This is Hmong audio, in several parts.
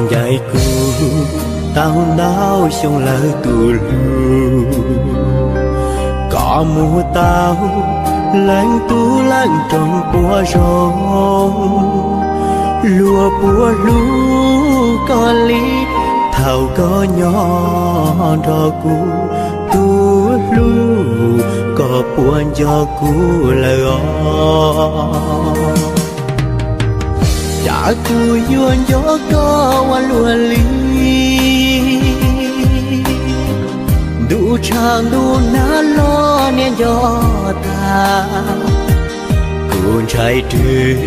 Ncaim kuv tau ntau xyoo lawm tus hlub, koj mus tau leej tub leej roog puas zoo, luag puas hlub koj li thaum koj nyob nrog kuv, tus hlub koj puas nco kuv lawm os. Cas kuv yuav nco koj ua luaj li, ntuj tshaj ntuj nag los niam nco tag, kuv ntshai rwg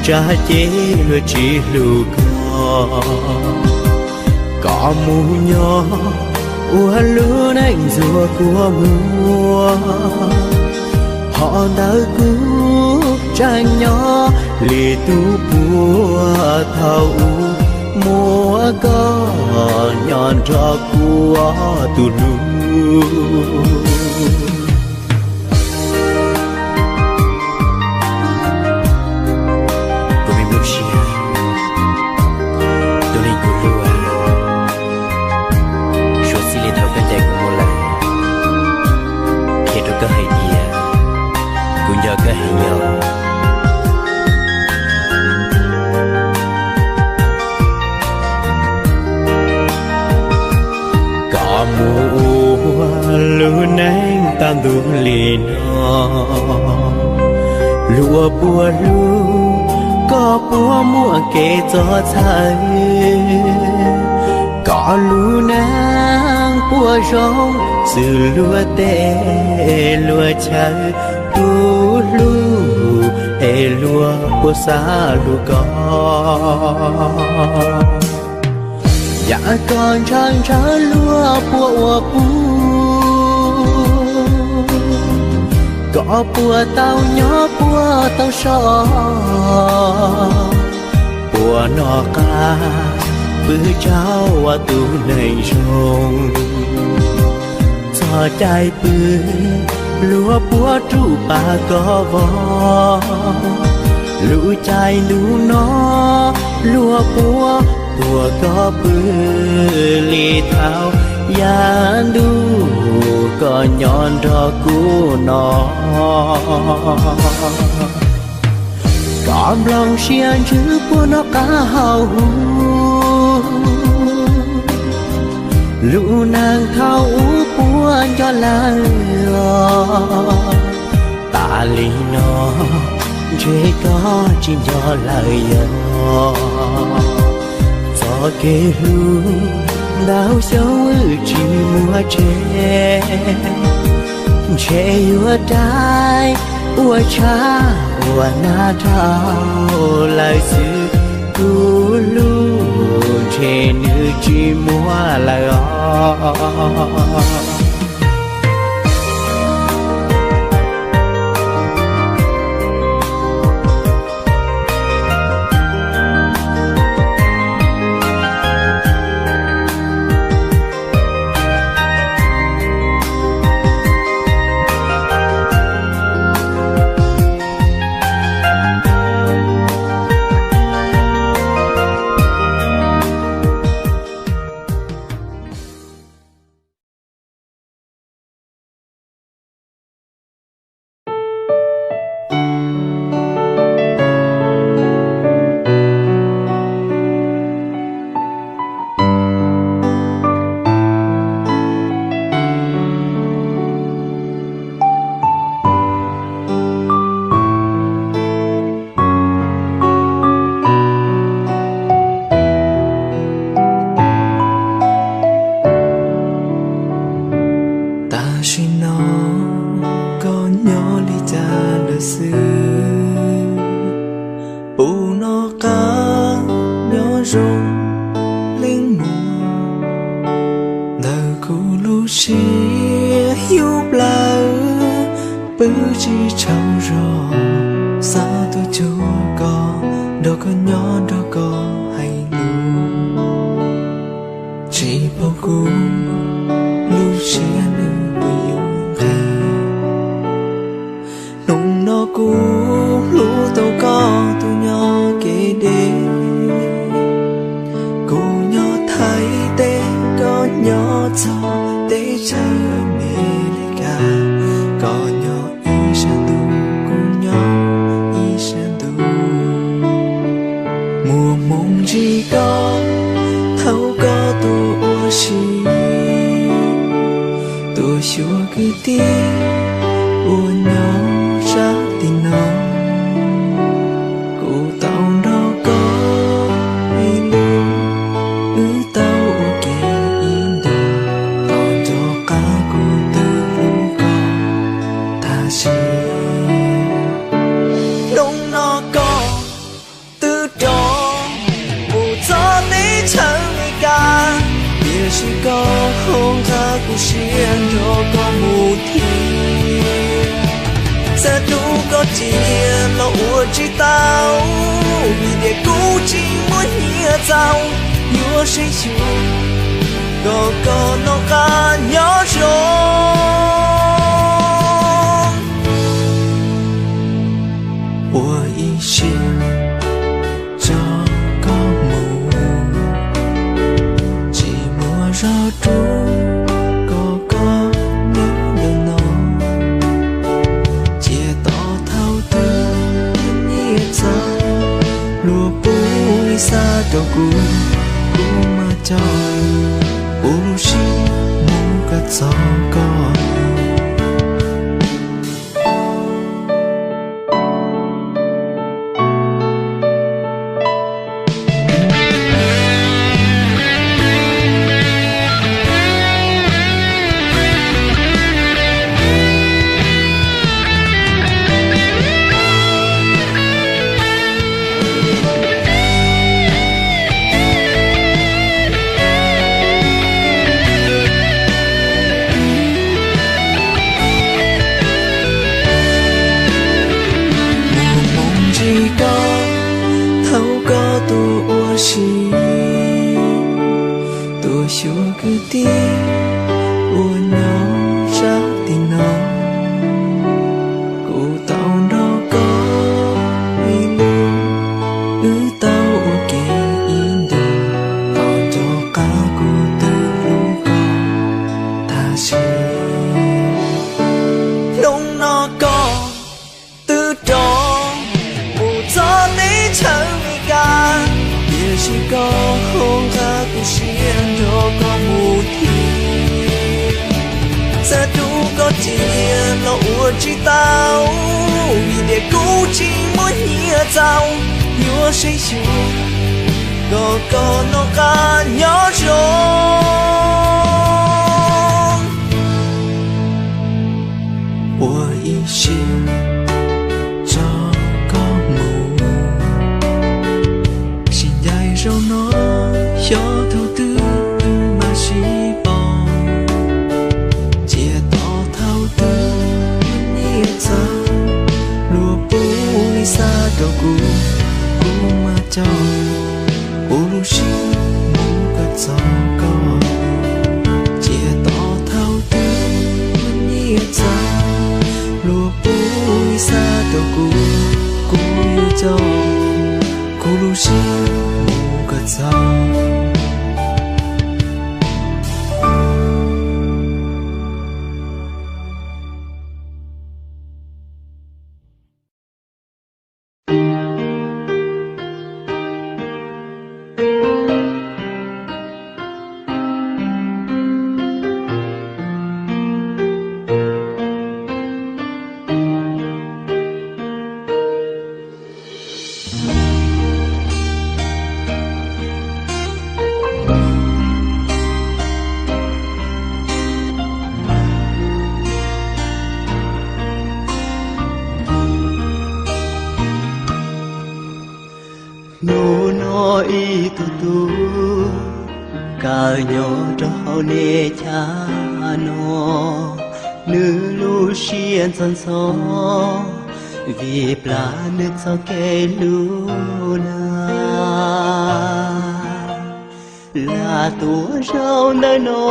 tsam ces luag tsis hlub koj. Koj mus nyob ua lub neej ntxuag kua muag, hov ntawd kuv tseem nyob li tus puag thaum ub, muaj koj nyob nrog kuv tus hlub. Kuv me nplooj siab, tus neeg kuv hlub, suav txij li thaum koj ncaim kuv mus lawm, qhia rau koj hais tias kuv nco koj heev os. Koj mus ua lub neej tag ntuj li no, luag puas hlub koj puas muaj kev txawj txhawj, koj lub neej puas zoo xws luag tej luag chaw, tus hlub es luag puas xav hlub koj. Yam koj ntshaw ntshaw luag puas ua pub, koj puas tau nyob puas tau so, puas noj qab pw tsaug ua tus neeg zoo, txog caij pw luag puas rub pab koj vov, lub caij ntuj no luag puas tuaj koj pw li thaum yav ntuj koj nyob nrog kuv no. Koj nplooj siab ntsws puas noj qab haus huv, lub neej thaum ub puas nco lawm os, tas li no ntshe koj tsis nco lawm yog. Txoj kev hlub ntau xyoo wb tsis muaj tseg, ntshe yuav rais ua tshab ua nag rau lawm xwb, tus hlub ntshe nws tsis muaj lawm os. Tam sim no koj nyob li cas lawm xwb? Puas noj qab nyob zoo leej muag? Ntawm kuv lub siab yub plawv, pw tsis tsaug zog, xav tuaj cuag koj, nrog koj nyob nrog koj hais lus. Tsis paub kuv lub siab nws puas yuav nqis. Hnub no kuv hlub tau koj tus nyob kev deb, kuv Tsis koj thaum koj tuaj ua si, tuaj xyuas kwv tij uas nyob sab tim no. Kuv tau nrog koj ib lub, wb tau ua ke ib ntus, tau nco qab kuv twb hlub koj tag sim. Hnub no koj twb rov mus txog teb chaws Amelikas, tiam sis koj ho nqa kuv siab nrog koj mus thiab. Txawm tus koj cia los ua tsis tau, vim tias kuv tsis muaj nyiaj txaus yuav seev xyuas kom koj noj qab nyob zoo. Ua ib siab tso koj mus, tsis muaj zog rub kom koj nyob ntawm no. Cia tos thaum twg nyiaj txaus, luag pub li xa rau kuv, kuv mam coj kuv lub siab mus kom txog koj. Mus mus ntsib koj thaum koj tuaj ua si, tuaj xyuas kwv tij uas nyob sab tim no. Kuv tau nrog koj ib lub, wb tau ua ke ib ntus, tau nco qab kuv twb hlub koj tag sim. Hnub no koj twb rov mus txog teb chaws Amelikas, tiam sis koj ho nqa kuv siab nrog koj mus thiab. Txawm tus koj cia los ua tsis tau, vim tias kuv tsis muaj nyiaj txaus yuav seev xyuas kom koj noj qab nyob zoo. Ua ib siab tso koj mus, sib ncaim zaum no, xyov thaum twg wb mam sib pom. Cia tos thaum twg nyiaj txaus, luag pub li xa rau kuv, kuv mam coj kuv lub siab mus kom txog koj. Cia tos thaum twg nyiaj txaus, luag pub li xa rau kuv, kuv yuav coj kuv lub siab mus kom txog. Hnub no ib tug tub kawm nyob rau hauv nej chav no, nws lub siab ntxhov ntxhov vim plam nws txoj kev hlub na. Lam tuaj zaum ntawm no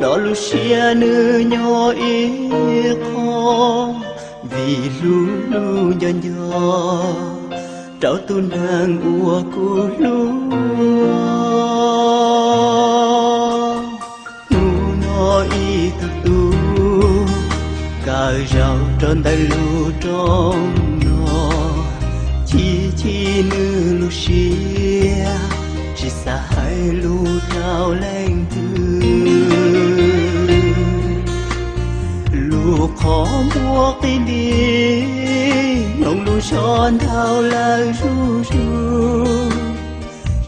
los lub siab nws nyob ib qho, vim hlub hlub nco nco rau tus neeg uas kuv hlub. Hnub no ib tug tub kawm zaum rau ntawm lub roob no, chim thib nws lub siab, tsis xav hais lus rau leej twg. Lub qhov muag qis nti, mloog lub zog ntau lawm zuj zus,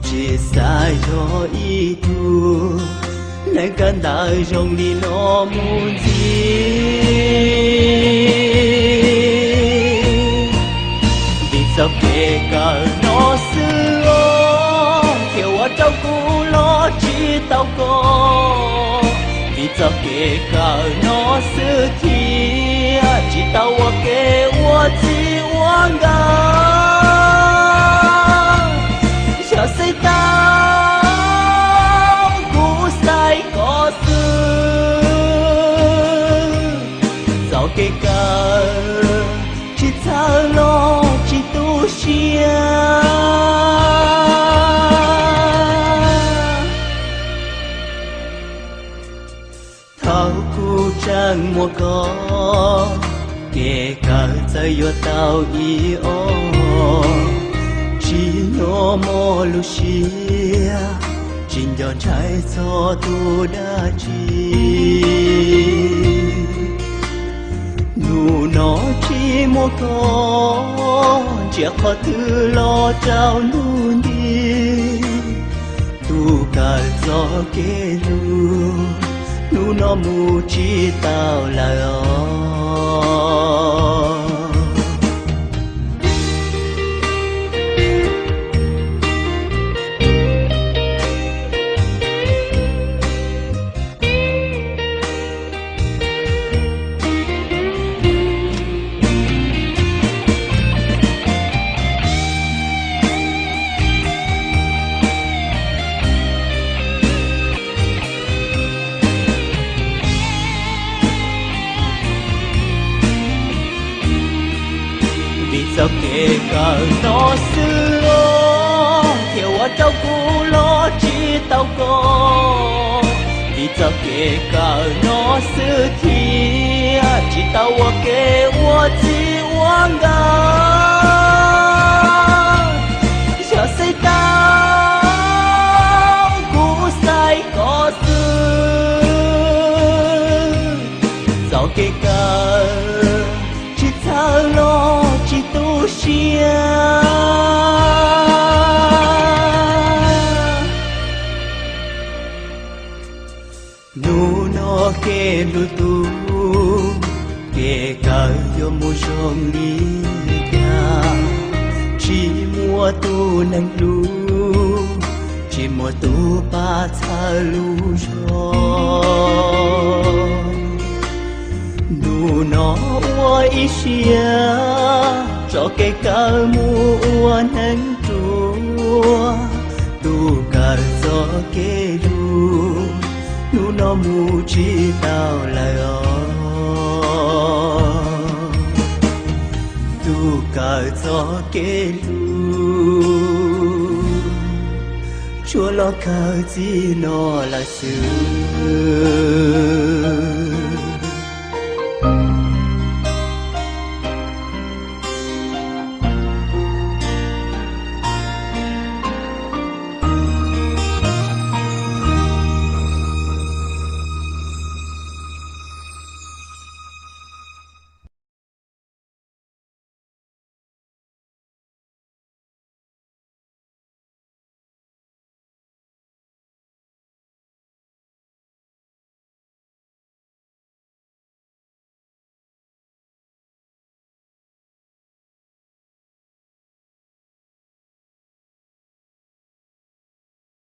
tsis xav yog ib tug neeg kawm ntawv zoo li no mus ntxiv. Vim txoj kev kawm no xwb os, thiaj ua rau kuv los tsis tau koj. Vim txoj kev kawm no xwb thiaj tsis tau ua ke ua txij ua nkawm. Yog xav tau kuv xaiv koj xwb, txoj kev kawm tsis txhawj los tsis tu siab. Thaum kuv tseem muaj koj, kev kawm txawm yuav tau ib ob, tsis nyob mog lub siab, tsis nco ntshai txog tus dab tsi. Hnub no tsis muaj koj, ntsia qhov twg los rau hnub nti. Tus kawm txoj kev hlub, hnub no mus tsis tau lawm os. Vim txoj kev kawm no xwb thiaj ua rau kuv los tsis tau koj. Vim txoj kev kawm no xwb thiaj tsis tau ua ke ua txij ua nkawm. Yog xav tau kuv xaiv koj xwb, txoj kev kawm tsis txhawj los tsis tu siab. Hnub no kev hlub tus, kev kawm yuav mus zoo li cas. Tsis muaj tus neeg hlub, tsis muaj tus pab txhawb lub zog. Hnub no ua ib siab, tso kev kawm mus ua neeg ruam. Tus kawm txoj kev hlub, hnub no mus tsis tau lawm os. Tus kawm txoj kev hlub, tsuas los kawm txij no lawm xwb.